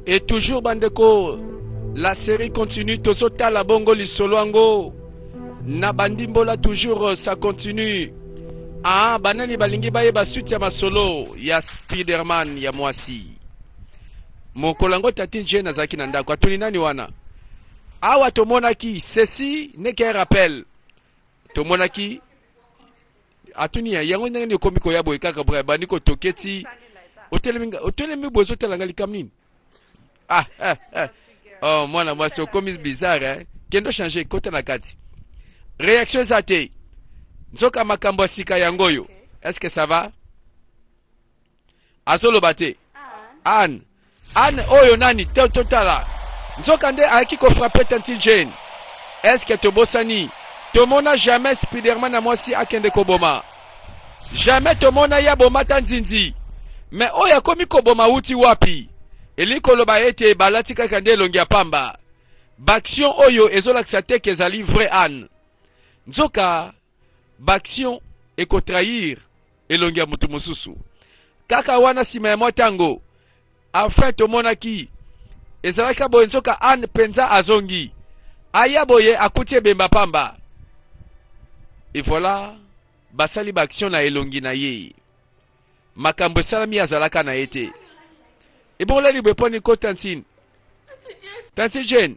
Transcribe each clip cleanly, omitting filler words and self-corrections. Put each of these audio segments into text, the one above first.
Et toujours bandeko, la série continue, tozotala bongo lisolo yango na bandimbola toujours ça continue. Ah, banani balingi bayeba suite ya masolo ya Spiderman ya mwasi. Mokolo yango Tati Jane azalaki na ndako, atuni nani wana? Awa tomonaki ceci n'est qu'un rappel. Tomonaki atuni ya yango ndenge nini okomi koya boye kaka boye abandi kotoke ti otelemi otelemi boye ozotala nga likambo nini ah, ah, ah. Oh, mwana mwasi okomi bizarre eh? kende ochange kota na kati réaction eza te nzoka makambo ya sika yango oyo est ce que ça va azoloba te Anne Anne oyo nani te totala nzoka nde ayaki kofrape tanti Jane eske tobosani tomona jamais Spiderman na mwasi akende koboma jamais tomona ye aboma ta nzinzi me oyo akomi koboma wuti wapi elingi koloba ete balati kaka nde elongi ya pamba baaction oyo ezolakisa te ke ezali vrai Anne nzoka B'action eko trahir elongi ya mutu mosusu. Kaka wana sima ya mwa tango, enfin tomonaki ezalaka boye nzoka Anne penza azongi. Aya boye akuti ebemba pamba. Et voilà basali ba action na elongi na ye. Makambo esalami azalaka na ye te. Ebongo leli boye poni ko tantine? Tantine Jane.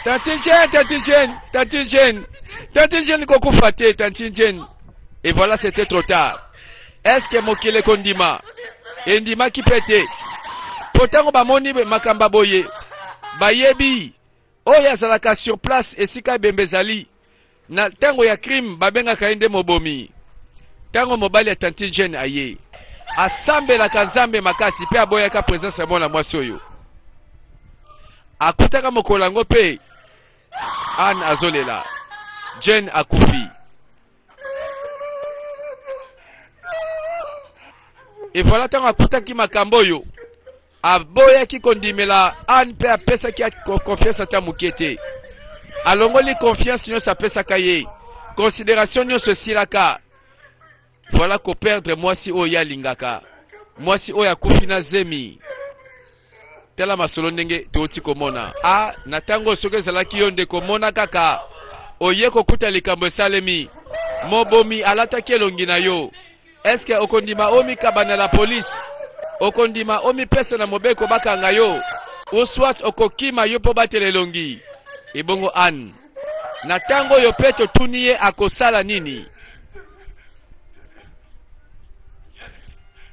Tantine Jane, Tantine Jane, Tantine Jane, Tantine Jane kokufa te, Tantine Jane. Et voilà, c'était trop tard. Est-ce que mokili ekondima? Endimaki mpe te. Mpo ntango bamoni makambo boye, bayebi oyo azalaka sur place esika ebembe ezali Na tango ya crime babengaka ye nde mobomi. Tango mobali ya tantine Jane aye, asambelaka Nzambe makasi pe aboyaka presence ya mwana mwasi oyo. Akutaka mokolo yango pe Anne azolela. Jane akufi. Et voilà tango akutaki makambo oyo Aboyaki kondimela Anne mpe apesaki ye confiance ata moke te. Alongoli confiance nyonso apesaka ye, consideration nyonso esilaka. Voilà ko perdre mwasi oyo ye alingaka, mwasi oyo akufi na zemi. Tala masolo ndenge touti komona. A na ntango oyo soki ezalaki yo nde komona kaka oye kokuta likambo esalemi, mobomi alataki elongi na yo. Est-ce que okondima omikaba na la police? Okondima omipesa na mobeko bakanga yo? Ou soit okokima yo mpo batela elongi? Ebongo Anne, na tango oyo mpe totuni ye akosala nini?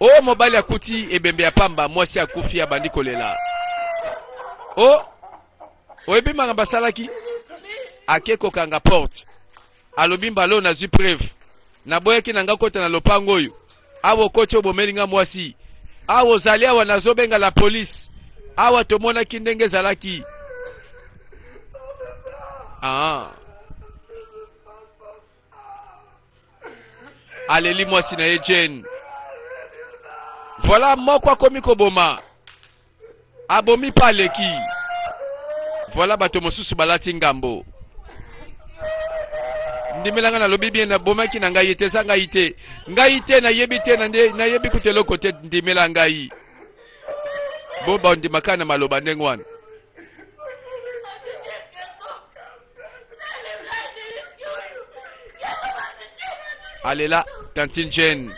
O mobali akuti ebembe ya pamba, mwasi akufi abandi kolela. O oyebi makambo asalaki? Ake kokanga porte. Alobi mbala oyo nazwi preuve. Naboyaki na nga kota na lopango oyo. Awa okoti obomeli nga mwasi. Awa ozali awa nazobenga la police. Awa tomonaki ndenge ezalaki. Ah. Aleli mwasi na ye Jane. Voilà moko akomi koboma. Abomi pa aleki. Voilà bato mosusu balati ngambo. Ndimela ngai nalobi bien nabomaki na ngai te eza ngai te. Ngai te nayebi te nayebi kutu eloko te ndimela ngai. Bo bandimaka na maloba ndenge wana. Alela tantine Jane.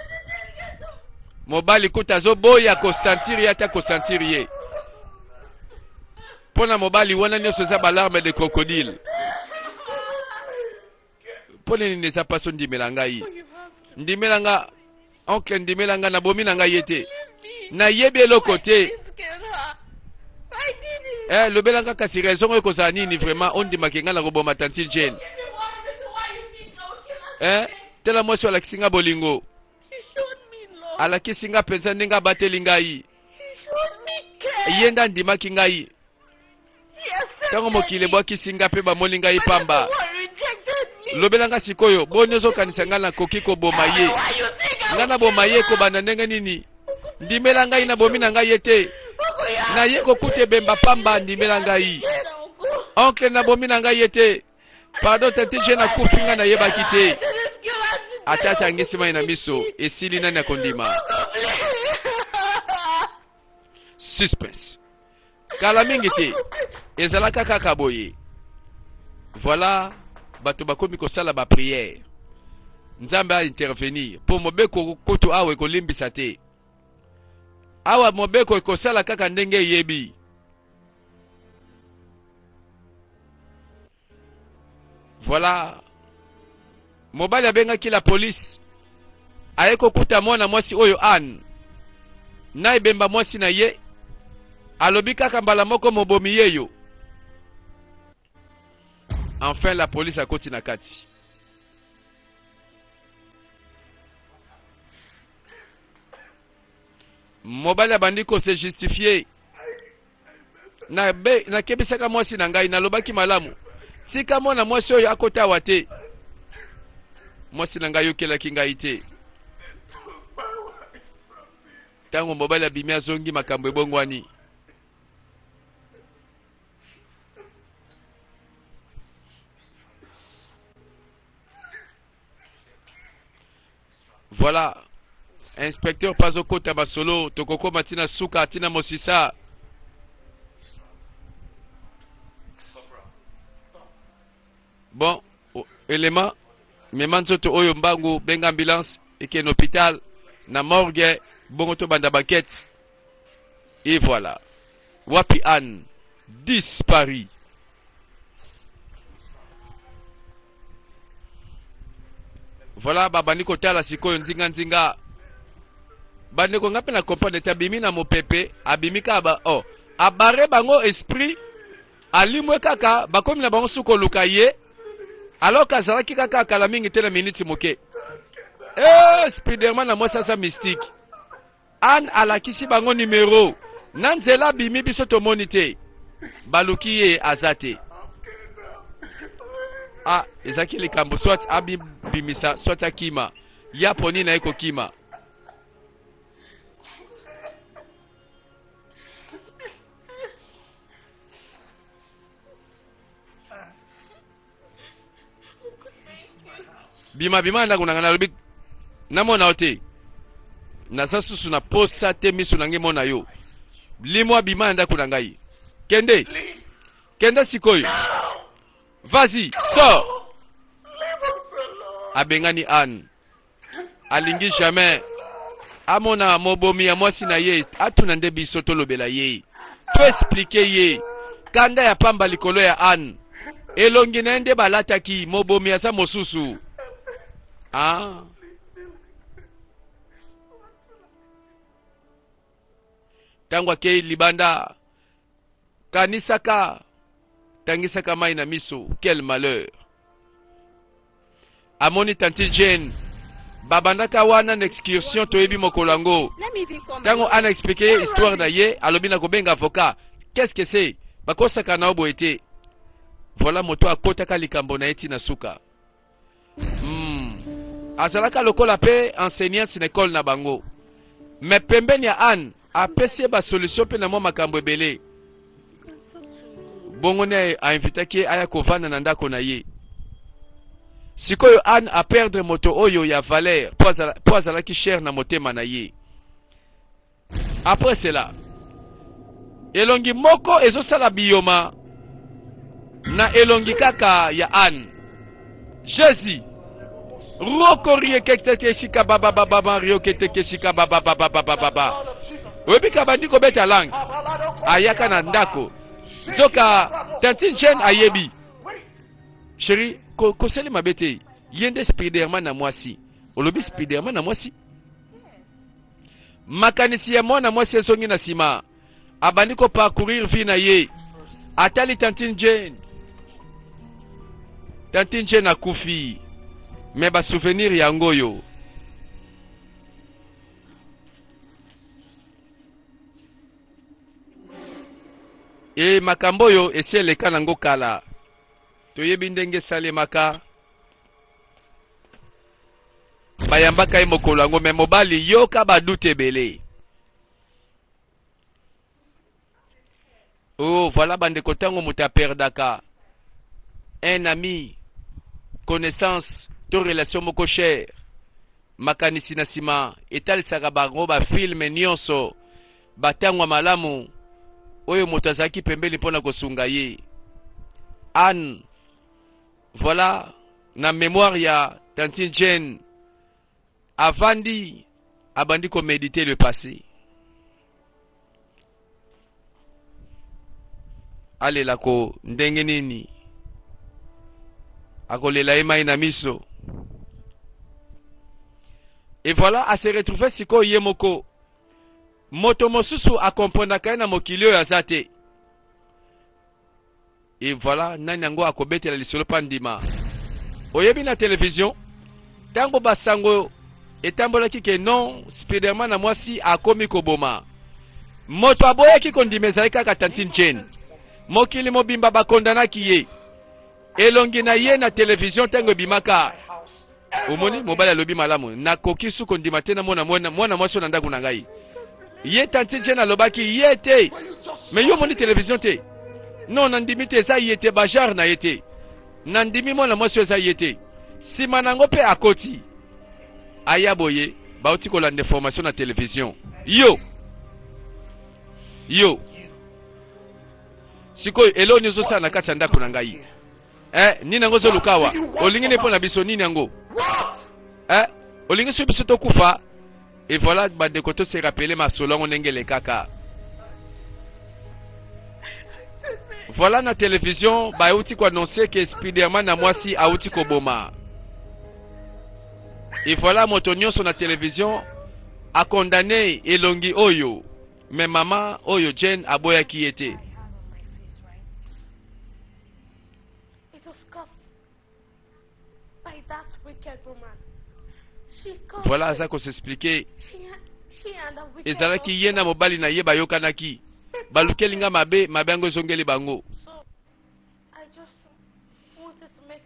Mobali kuta azoboya kosentir ye ata kosentir ye. Mpo na mobali wana nyonso eza balarme de crocodile. Mpo na nini eza mpasi ondimela ngai? Ndimela nga Oncle ndimela nga nabomi na ngai ye te. Nayebi eloko te. Eh, lobela nga kasi raison oyo ekozala nini vraiment ondimaki nga nakoboma tantine Jane. Eh, tala mwasi alakisi nga bolingo. Alakisi nga mpenza ndenge abateli ngai. Ye nde andimaki ngai. Ntango mokili ebwakisi nga mpe bamoni ngai pamba, lobela nga sikoyo, boni ozokanisa ngai nakoki koboma ye? Ngai naboma ye kobanda ndenge nini? Ndimela ngai, nabomi na ngai ye te. Naye kokuta ebemba pamba, ndimela ngai. Oncle, nabomi na ngai ye te. Pardon tante Jeanne akufi nga nayebaki te. Ata atangisi mai na miso esili nani akondima. Suspense. Kala mingi te, ezalaka kaka boye. Voilà, bato bakomi kosala ba prière. Nzambe a intervenir po mobeko kutu awa ekolimbisa te. Awa mobeko ekosala kaka ndenge eyebi. Voilà. Mobali abengaki la police. Aye kokuta mwana mwasi oyo Anne na ebemba mwasi na ye. Alobi kaka mbala moko mobomi yeyo. Enfin la police akoti na kati. Mobali abandi ko se justifier. Nakebisaka mwasi na ngai, nalobaki malamu, tika mwana mwasi oyo akota awa te. Mwasi na ngai ayokelaki ngai te. Ntango mobali abimi azongi, makambo ebongwani. Voilà. Inspecteur pazo kota masolo tokokoma tina suka tina mosisa. Bon, élément mema nzoto oyo mbangu benga ambulance ekende hôpital na morgue bongo tobanda bankete. Et voilà. Wapi Anne disparu. Voilà babandi kotala sikoyo nzinga nzinga. Bandeko nga mpe na comprendre te abimi na mopepe abimi kaka ba oh abare bango esprit alimwe kaka bakomi na bango su koluka ye alors qu'azalaki kaka kala mingi te na miniti moke. Eh, Spiderman na mwasi aza mystique. Anne alakisi bango numero na nzela abimi biso tomoni te baluki ye aza te ah ezalaki likambo soit abibimisa soit akima ya poni na ye kokima bima bima na ndako na ngai nalobi namona yo te naza susu na posa te miso na ngai emona yo limwa bima na ndako na ngai kende kende sikoyo vas-y sors abengani Anne alingi jamais amona mobomi ya mwasi na ye atuna nde biso tolobela ye to explike ye kanda ya pamba likolo ya Anne elongi na ye nde balataki mobomi aza mosusu ah. Ntango akei libanda kanisaka tangisaka mai na miso quel malheur amoni tantine Jane babandaka wana na excursion toyebi mokolo yango ntango ana explike ye histoire na ye alobi na kobenga avocat qu'est-ce que c'est bakosaka na yo boye te voilà moto akotaka likambo na ye ti na suka Azalaka lokola pe enseignante na ecole na bango. Mais pembeni ya Anne, apesi ye ba solution pe na mwa makambo ebele. Bongo nde a invitaki ye aya kovanda na ndako na ye. Sikoyo Anne a perdre moto oyo ya valeur po azalaki cher na motema na ye. Après cela, elongi moko ezosala biyoma na elongi kaka ya Anne. Jésus rokoriekektekeshika bababababa rioketekeshika babababababa oyebi ka bandi kobeta langue ayaka na ndako nzoka tantine Jane ayebi chéri kosali mabe te ye nde Spiderman na mwasi olobi Spiderman na mwasi Makanisi ya mwana mwasi ezongi na sima. Abandi ko parcourir vie na ye. Atali tantine Jane. Tantine Jane akufi. Mais ba souvenir yango oyo. E makambo oyo esi eleka nango kala. Toyebi ndenge esalemaka. Bayambaka ye mokolo yango me mobali yoka ba doute ebele. Oh voilà bandeko ntango moto aperdaka un ami connaissance to relation moko cher makanisi na nsima etalisaka bango bafilme nyonso. Batango ya malamu oyo moto azalaki pembeni mpo na kosunga ye. Anne, voilà na memoire ya tantine Jane, avandi abandi ko mediter le passé. Alela ko ndenge nini? Akolela ye mai na miso. Et voilà, a se retrouver sikoyo ye moko. Moto mosusu a comprendaka ye na mokili oyo aza te. Et voilà, nani yango akobetela lisolo mpo andima. Oyebi na television, ntango basango etambolaki ke non, Spiderman na mwasi akomi koboma. Moto aboyaki kondima ezali kaka Tantine Jane. Mokili mobimba bakondanaki ye. Elongi na ye na television ntango ebimaka, Omoni, mobali alobi malamu, nakoki su kondima te namona mwana, mwana mwasi oyo na ndako na ngai. Ye tantine Jane alobaki ye te. Mais yo omoni television te? Non, nandimi te, eza ye te, ba genre na ye te. Nandimi mwana mwasi oyo eza ye te. Sima na yango mpe akoti. Aya boye, bauti kolanda information na television. Yo! Yo! Sikoyo eloko nini ozosala na kati ya ndako na ngai? Eh, nini yango ozoluka awa? Olingi nini mpo na biso? Nini yango? Eh, olingi soki biso tokufa? Et voilà bandeko to se rappeler masolo yango ndenge elekaka. Voilà na television bauti ko annoncer que Spiderman na mwasi auti koboma. Et voilà moto nyonso na television a condamné elongi oyo. Mais mama oyo Jane aboyaki ye te. Voilà aza ko s'expliquer. Ezalaki ye na mobali na ye bayokanaki. Balukeli nga mabe, mabe yango ezongeli bango.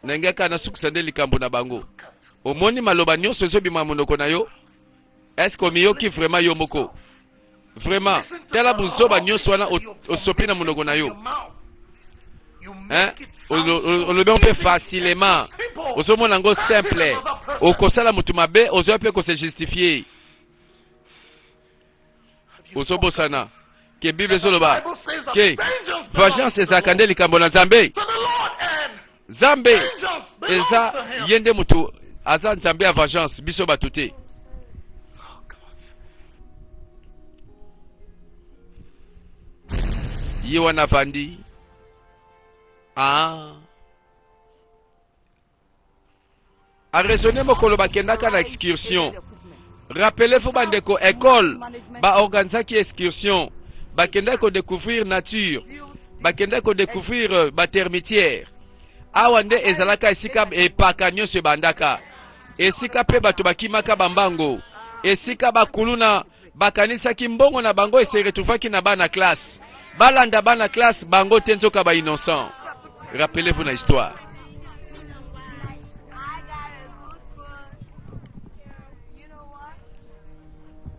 Na ngai kaka nasukisa nde likambo na bango. Omoni maloba nyonso ezobima monoko na yo? Est-ce que omiyoki vraiment yo moko? Vraiment, tala buzoba nyonso wana osopi na monoko na yo. Hein? Olobi yango mpe facilement. Ozomona yango simple. Okosala moto mabe, ozoya mpe kose justifier. Ozobosana ke Bible ezoloba ke vengeance ezalaka nde likambo na Nzambe. Nzambe eza ye nde moto aza Nzambe ya vengeance, biso bato te. Ye wana avandi ah. A raisonner mokolo bakendaka na excursion. Rappelez-vous bandeko école ba organisaki excursion bakendaki ko découvrir nature, bakendaki ko découvrir euh, ba termitière. Awa nde ezalaka esika epaka nyonso ebandaka, esika mpe bato bakimaka bambango, esika bakuluna bakanisaki mbongo na bango ese retrouvaki na bana classe, balanda bana classe bango te nzoka ba innocent. Rappelez-vous na histoire.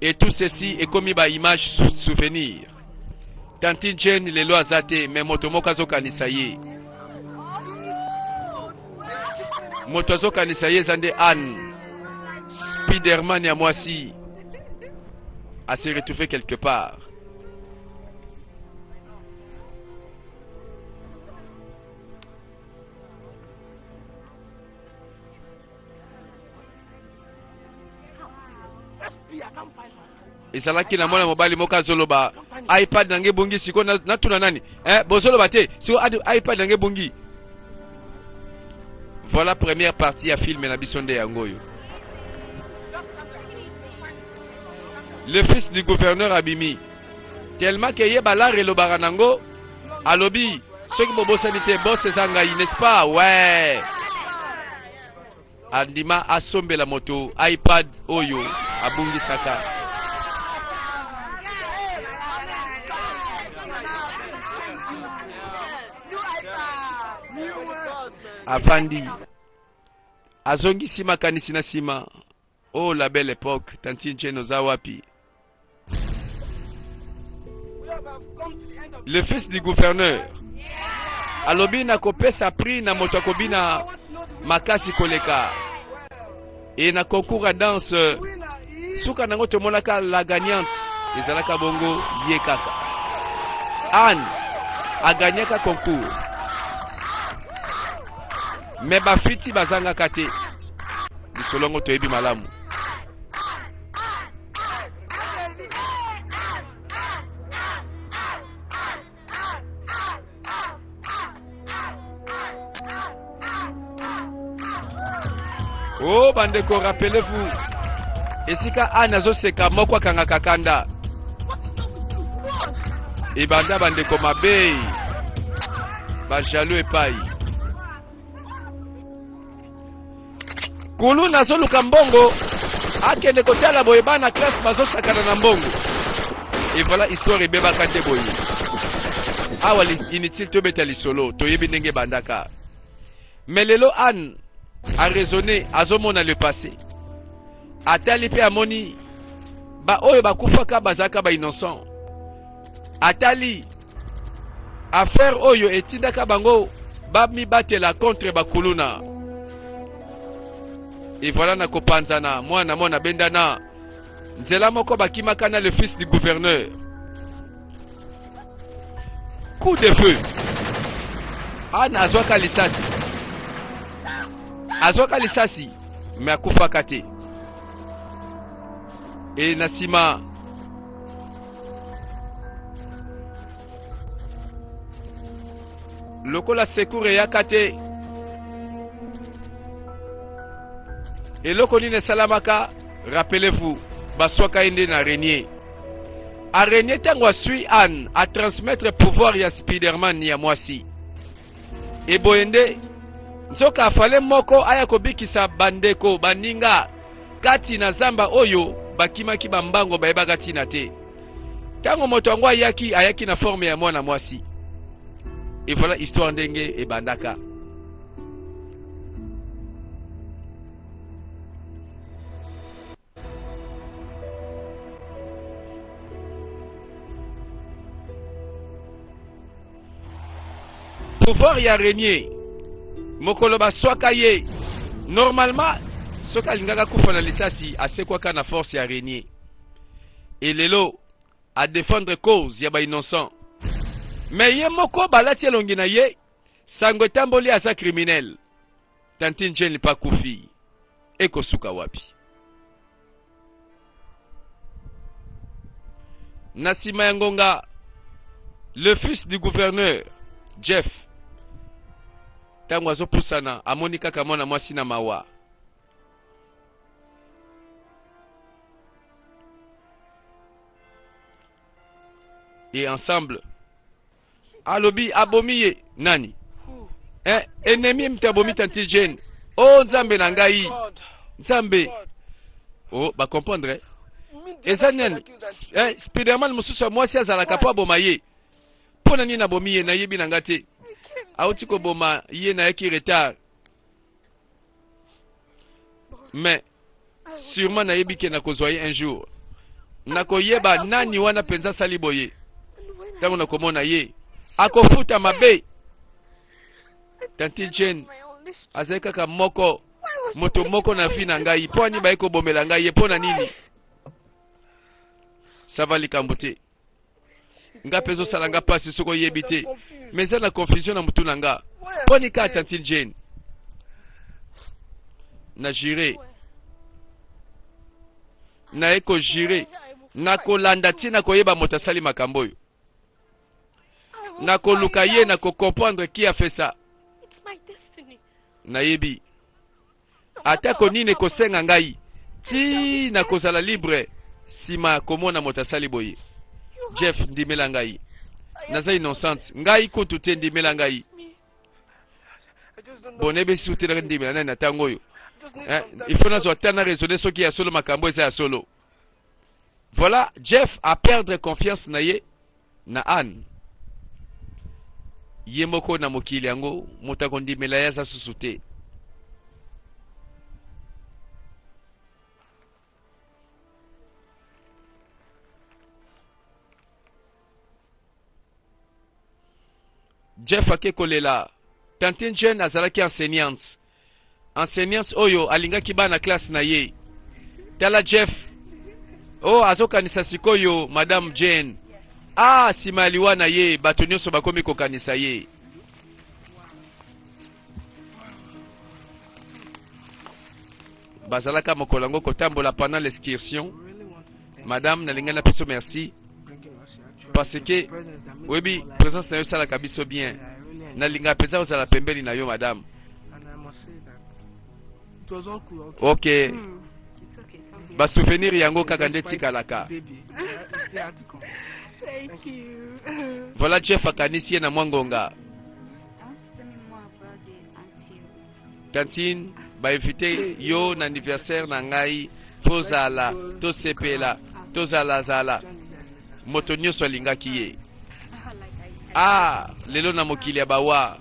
Et tout ceci ekomi ba image souvenir. Tantine Jane lelo aza te mais moto moko azokanisa ye. Moto azokanisa ye eza nde Anne Spiderman ya mwasi a se retrouver quelque part. Ezalaki na mwana mobali moko azoloba iPad na ngai ebungi sikoyo natuna nani eh, bozoloba te sikoyo iPad na ngai ebungi. Voilà première partie ya film na biso nde yango oyo. Le fils du gouverneur abimi tellement que ye balare elobaka nango alobi soki bobosani te boss eza ngai n'est-ce pas ouais Andima asombela moto iPad oyo abungisaka. Avandi azongisi makanisi na nsima. Oh la belle époque, tantine Jane oza wapi? Le fils du gouverneur alobi nakopesa prix na moto akobina makasi koleka e na concours ya danse suka nango tomonaka la gagnante. Ezalaka bongo ye kaka. Anne agagnaka concours. Mais bafiti bazangaka te. Lisolo yango toyebi malamu. Oh bandeko, rappelez-vous esika Anne azoseka moko akangaka kanda ebanda bandeko mabe bajaloux epai Kuluna azoluka mbongo akende kotala boye bana classe bazosakana na mbongo. Et voilà histoire ebebaka nde boye. Awa inutile tobeta lisolo, toyebi ndenge ebandaka. Mais lelo Anne a raisonné, azomona le passé. Atali mpe amoni ba oyo bakufaka bazalaka ba innocent. Atali affaire oyo etindaka bango bamibatela contre bakuluna. Et voilà na kopanzana mwana mwana bendana nzela moko bakimaka na le fils du gouverneur. Coup de feu. Anne azwaka lisasi, azwaka lisasi me akufaka te. E na nsima lokola secours eyaka te, eloko nini esalamaka? Rappelez-vous, baswaka ye nde na renier. Araignée ntango asui Anne a transmettre pouvoir ya Spiderman ya mwasi. Eboye nde nzoka afale moko aya kobikisa bandeko baninga kati na zamba oyo bakimaki bambango bayebaka ntina te. Ntango moto yango ayaki, ayaki na forme ya mwana mwasi. Et voilà histoire ndenge ebandaka. Pouvoir ya renier mokolo baswaka ye normalement soki alingaka kufa na lisasi asekwaka na force ya renier et lelo a défendre cause ya ba innocent mais ye moko balati elongi na ye sango etamboli aza criminel. Tantine Jane pa kufi ekosuka wapi? Na sima ya ngonga le fils du gouverneur Jeff ntango azopusana amoni kaka mwana mwasi na mawa. Et ensemble alobi abomi ye nani eh, ennemi mte abomi tanti Jane. Oh nzambe na ngai, nzambe. Oh ba comprendre eza nani eh, Spiderman mosusu ya mwasi azalaka mpo aboma ye. Mpo na nini abomi ye? Nayebi na nga te. Auti koboma ye, nayaki retard mais sûrement nayebi ke nakozwa ye un jour, nakoyeba nani wana mpenza asali boye. Ntango nakomona ye akofuta mabe. Tanti Jane azali kaka moko moto moko na vi na ngai. Mpo ani baye kobomela ngai ye? Mpo na nini? Sava likambo te, nga mpe ezosala nga mpasi soki oyebi te, mais eza na confusion na motu na nga. Mpo ni kaka tantine Jane na jure naye kojure nakolanda ntina koyeba moto asali makambo oyo, nakoluka ye, nakokomprendre qui a fait ça. Nayebi atako nini ekosenga ngai ti nakozala libre nsima komona moto asali boye. Jeff, ndimela ngai, naza innocente, ngai kutu te, ndimela ngai. Bon, nayebisi te ndimela nani na ntango oyo? Eh, il faut nazwa ata na raisonner soki ya solo makambo eza ya solo. Voilà, Jeff a perdre confiance na ye na Anne. Ye moko na mokili yango moto akondimela ye aza susu te. Jeff ake kolela. Tantine Jane azalaki enseignante. Enseignante oyo alingaki bana classe na ye. Tala Jeff. Oh, azokanisa sikoyo Madame Jane. Ah, nsima ya liwa na ye, bato nyonso bakomi kokanisa ye. Bazalaka mokolo yango kotambola pendant l'excursion. Madame, nalingai napesa merci parce que oyebi présence na yo esalaka biso bien. Nalingaka mpenza kozala pembeni na yo madame. Ok. Ba souvenir yango kaka nde tikalaka. Voilà Jeff akanisi ye na mwa ngonga. Tantine, ba invité yo na anniversaire na ngai, tozala, tosepela, tozalazala. Moto nyonso alingaki ye. Ah, lelo na mokili ya bawa.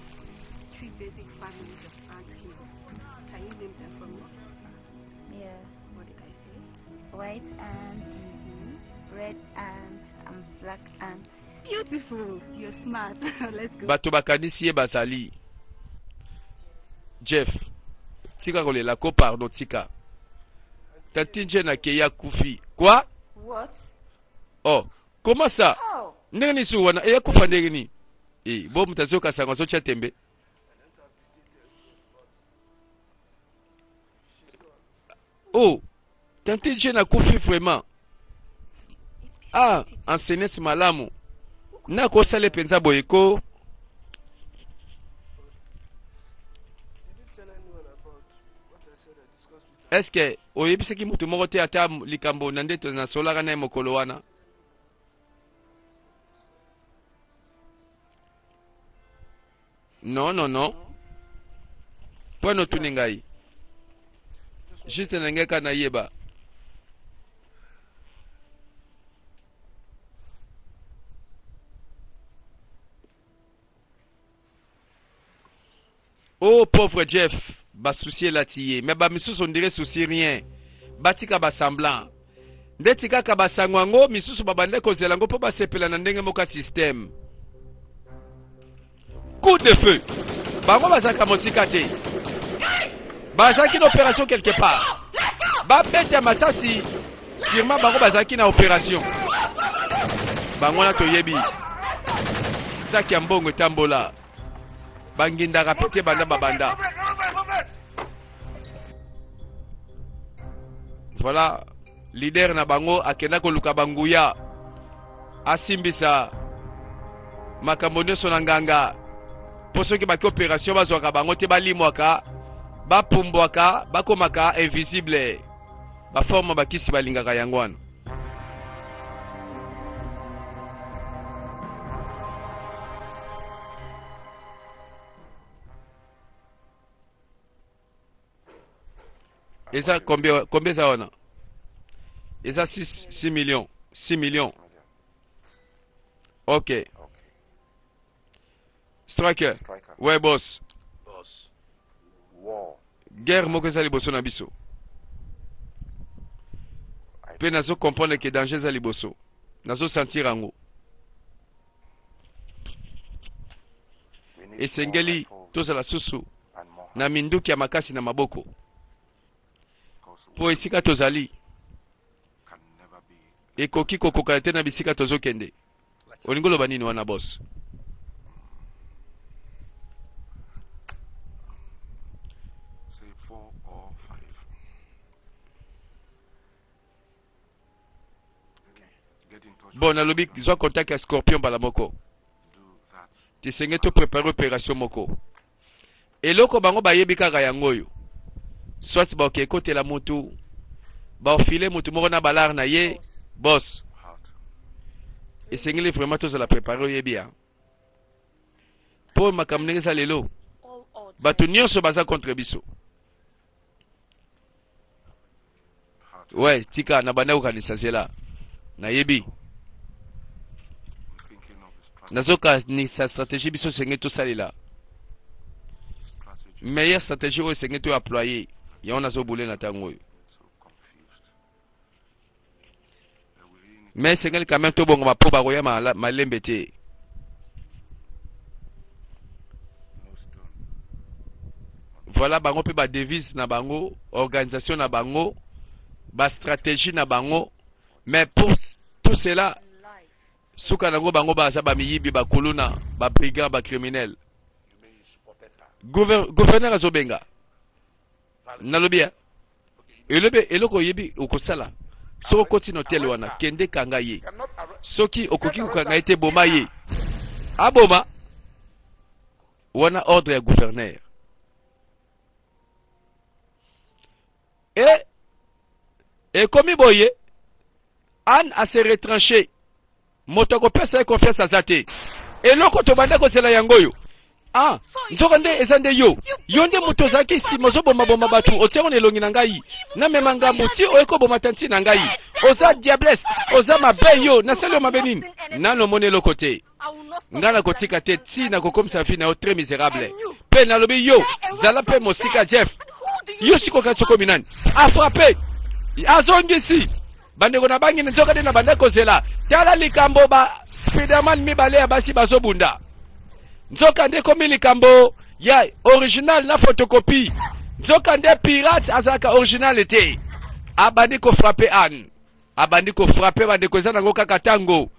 White ant, red ant, and black ant. Beautiful. You're smart. Let's go. Bato bakanisi ye bazali. Jeff, tika kolela ko pardon tika. Tantine Jane akei akufi. Quoi? What? Oh, comment ça? How? Ndenge nini suku wana? Eh, akufa ndenge nini? Eh, bo moto azoyoka sango azotia tembe. Oh, tante Jane akufi vraiment. Ah, enseignes malamu. Nakosala mpenza boye ko. Est-ce que oyebisaki moto moko te ata likambo na nde nasolaka na ye mokolo wana? Non, non, non. Mpo na otuni ngai. Juste na ngai kaka nayeba. Oh pauvre Jeff, ba souci elati ye, mais ba misusu on dirait souci rien. Batika ba semblant. Ndeti kaka basango yango misusu babandaki kozela yango mpo basepela na ndenge moko ya système. Coup de feu. Bango bazalaka mosika te. Bazalaki na opération quelque part. Babeta masasi, sûrement bango bazalaki na opération. Bango wana toyebi. Saki ya mbongo etambola. Bangindaka pe te banda babanda. Voilà, leader na bango akenda koluka banguya asimbisa makambo nyonso na nganga mpo soki baki operation bazwaka bango te balimwaka bapumbwaka bakomaka invisible baforme bakisi balingaka yango wana Eza combien, combien eza wana? Eza 6, 6 millions. 6 millions. Ok. Striker. Ouais, boss. Guerre moko eza liboso na biso. Pe nazo comprendre que danger eza liboso. Nazo sentir yango. Esengeli tozala susu na minduki ya makasi na maboko mpo esika tozali ekoki kokokana te na bisika tozokende. Olingi oloba nini wana boss? Bon, nalobi zwa contact ya Scorpion mbala moko. Tisenge to préparer opération moko. Eloko bango bayebi kaka yango oyo. Soit baoke ekotela mutu, baofile mutu moko na balar na ye, boss. Esengeli vraiment tozala préparer oyebi ya. Po makambo ndenge eza lelo, bato nyonso baza contre biso. Ouais, tika na banda kokanisa zela. Nayebi. Nazokanisa stratégie biso esengeli tosalela. Meilleure stratégie oyo esengeli to employer. Yango nazobule na ntango oyo. Mais esengeli quand même tobongama mpo bakoya malembe te. Voilà bango mpe ba devise na bango, organisation na bango, ba stratégie na bango. Mais pour tout cela, suka nango bango baza ba miyibi, ba kuluna, ba brigands, ba criminels. Gouverneur azobenga. Nalobi ya. Elobi eloko oyebi okosala. Soki okoti na hotel wana, kende kanga ye. Soki okoki kokanga ye te, boma ye. Aboma. Wana ordre ya gouverneur. E ekomi boye, Anne a se retrancher. Moto akopesa ye confiance aza te. Eloko tobanda kozela yango oyo. Ah, nzoka nde eza nde yo. Yo nde moto ozalaki nsima ozobomaboma bato, otiango na elongi na ngai. Namema ngambo ti oye koboma tanti na ngai. Oza diablesse, oza mabe yo, nasali yo mabe nini? Nano omoni eloko te. Ngai nakotika te ti nakokomisa vie na yo très misérable. Mpe nalobi yo, zala mpe mosika Jeff. Yo sikoyo kasi okomi nani? Afrape! Azongisi! Bandeko na bangi nzoka nde na banda kozela. Tala likambo ba Spiderman mibale ya basi bazobunda. Nzoka nde ekomi likambo ya original na photocopie. Nzoka nde pirate azalaka original te. Abandi kofrape Anne. Abandi kofrape bandeko eza nango kaka tango.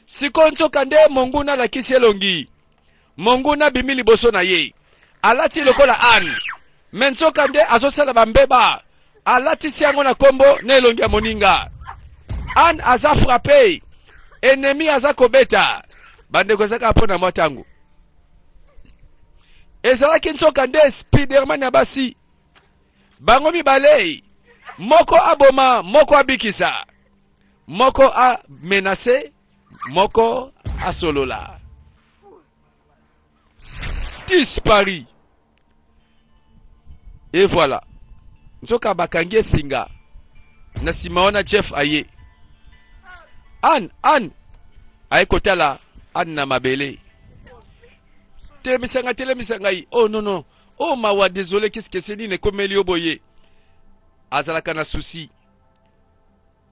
Sikoyo nzoka nde monguna alakisi elongi. Monguna abimi liboso na ye. Alati lokola Anne. Me nzoka nde azosala bambeba. Alatisi yango na kombo na elongi ya moninga. Anne aza frappe. Ennemi aza kobeta. Bandeko eza kaka mpo na mwa ntango. Ezalaki nzoka nde Spiderman ya basi. Bango mibale, moko aboma, moko abikisa. Moko a menace, moko asolola. Disparu. Et voilà. Nzoka bakangi esinga. Na sima wana Jeff aye. Anne, Anne. Aye kotala Anne na mabele. Telemisa ngai, telemisa ngai. Oh non non. Oh mawa, désolé, qu'est-ce que c'est nini ekomeli yo boye? Azalaka na souci.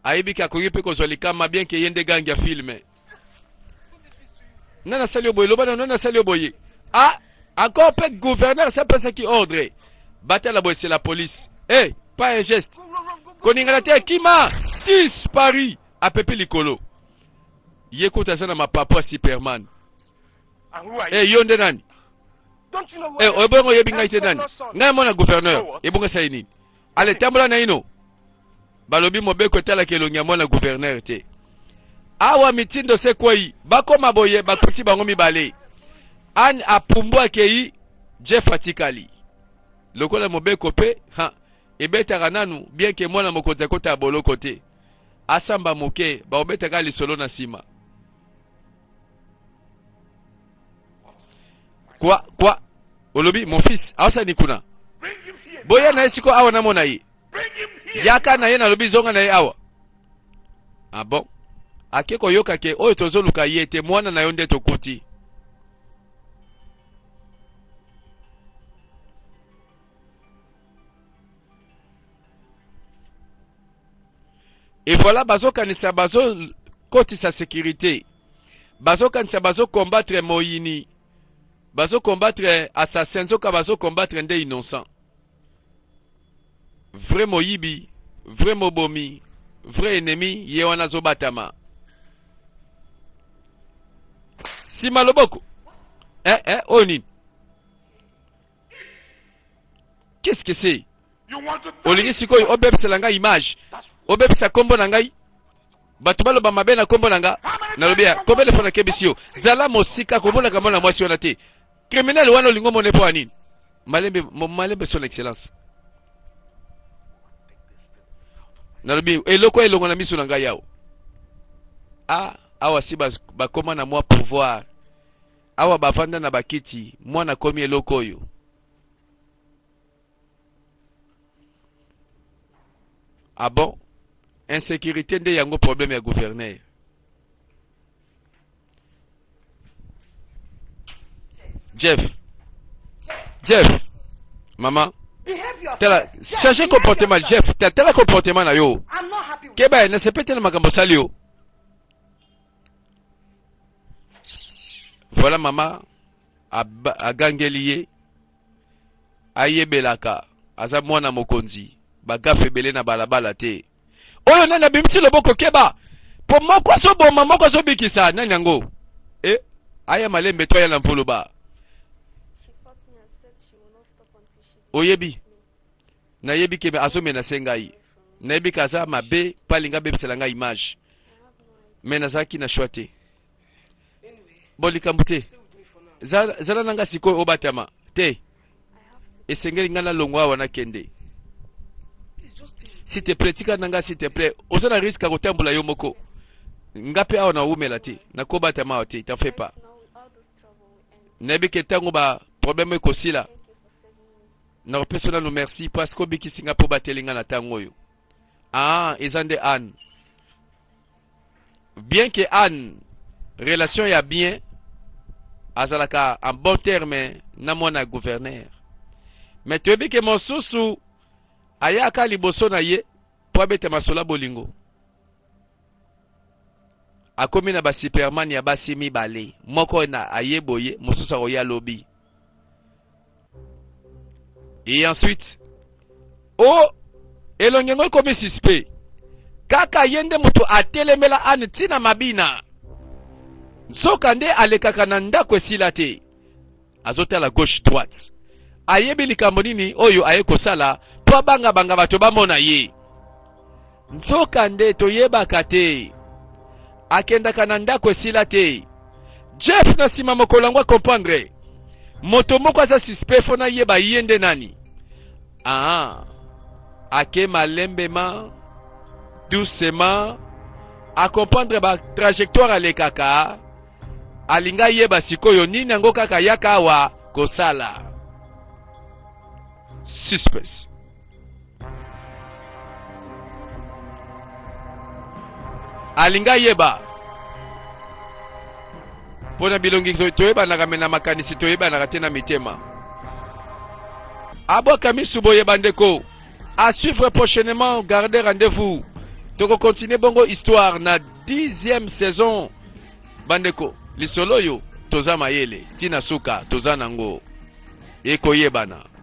Ayebi ke akoki mpe kozwa likama bien ke ye nde gangi ya filme. Nani asali yo boye? Loba nano, nani asali yo boye? Ah, encore mpe gouverneur asi apesaki ordre. Batala boye, c'est la police. Eh, hey, pas un geste. Koningana te, kima! Disparu! Apepi likolo. Ye kutu aza na mapapu ya Superman. Eh, hey, yo nde nani? Eh, hey, ebongo oyebi ngai te nani? Ngai mwana gouverneur. Ebongo esali nini? Ale tambola naino. Balobi mobeko etalaka elongi ya mwana gouverneur te. Awa mitindo se kwei, bakoma boye bakuti bango mibale. Anne apumbu akei, Jeff atikali. Lokola mobeko pe, ha, ebetaka nanu, bien que mwana mokonzi akota boloko te. Asamba moke, baobetaka lisolo na sima. Quoi, quoi? Olobi, mon fils, aosani kuna. Boya na ye siko awa namona ye. Yaka na ye nalobi zonga na ye awa. Ah bon? Ake koyoka ke oyo tozoluka ye te mwana na yo nde tokuti. Et voilà bazokanisa bazokotisa sécurité. Bazokanisa bazo combattre moyini. Bazo combattre assassin nzoka bazo combattre nde innocent. Vrai moyibi, vrai mobomi, vrai ennemi ye wana azobatama. Sima loboko. Eh eh oyo nini? Qu'est-ce que c'est? Olingi sikoyo obebisela ngai image, obebisa kombo na ngai, bato baloba mabe na kombo na nga. Nalobi ya kobele mpo nakebisi yo, zala mosika, komonaka mwana mwasi wana te. Criminel wana olingi omona mpo ya nini? Malembe, malembe son excellence. Nalobi eloko elongo na miso na ngai awa. Ah, awa si bakoma na mwa pouvoir. Awa bavanda na bakiti, mwana akomi eloko oyo. Ah bon? Insécurité nde yango problème ya gouverneur. Jeff. Jeff. Maman. Tala, changer comportement Jeff. Tala comportement na yo. Keba, nasepeli te na makambo osali yo. Voilà mama agangeli ye ayebelaka aza mwana mokonzi bagafe ebele na balabala te. Oyo nani abimisi loboko keba po moko azoboma moko azobikisa nani yango e aya malembe to aya na mvuluba oyebi nayebi ke azomenase ngai nayebi ke aza mabe mpo alingi abebisela ngai image me nazalaki na choix te bo likambo te zala na ngai sikoyo obatama te esengeli ngai nalongwa awa nakende s'il te plaît tika na ngai s'il te plaît oza na risque ya kotambola yo moko nga mpe awa nawumela te nakobatama awa te t'en fais pas nayebi ke ntango ba problème ekosila nakopesa nanu merci parce que obikisi nga mpo obateli nga na ntango oyo ah eza nde Anne bien que Anne relation ya bien azalaka en bon terme na mwana ya gouverneur mais toyebi ke mosusu ayaka liboso na ye mpo abeta masolo ya bolingo akomi na basuperman ya basi mibale moko na aye boye mosusu akoya lobi et ensuite o oh, elongi yango ekomi suspect kaka ye nde moto atelemela ane ntina mabina nzoka nde alekaka na ndako esila te azotala gauche droite ayebi likambo nini oyo aye kosala mpo abangabanga bato bamona ye nzoka nde toyebaka te akendaka na ndako esila te jeff na nsima mokolo yango akomprendre moto moko aza suspect fo nayeba ye nde nani ah, ake malembema doucement akomprendre ba trajectoire alekaka alinga ayeba sikoyo nini yango kaka yaka awa kosala suspense alingi ayeba mpo na bilongi toyebanaka me na makanisi toyebanaka te na mitema abwaka misu boye bandeko à suivre prochainement garde rendez-vous tokokontinue bongo histoire na 10e saison bandeko lisolo oyo toza mayele ntina suka toza nango ekoyebana.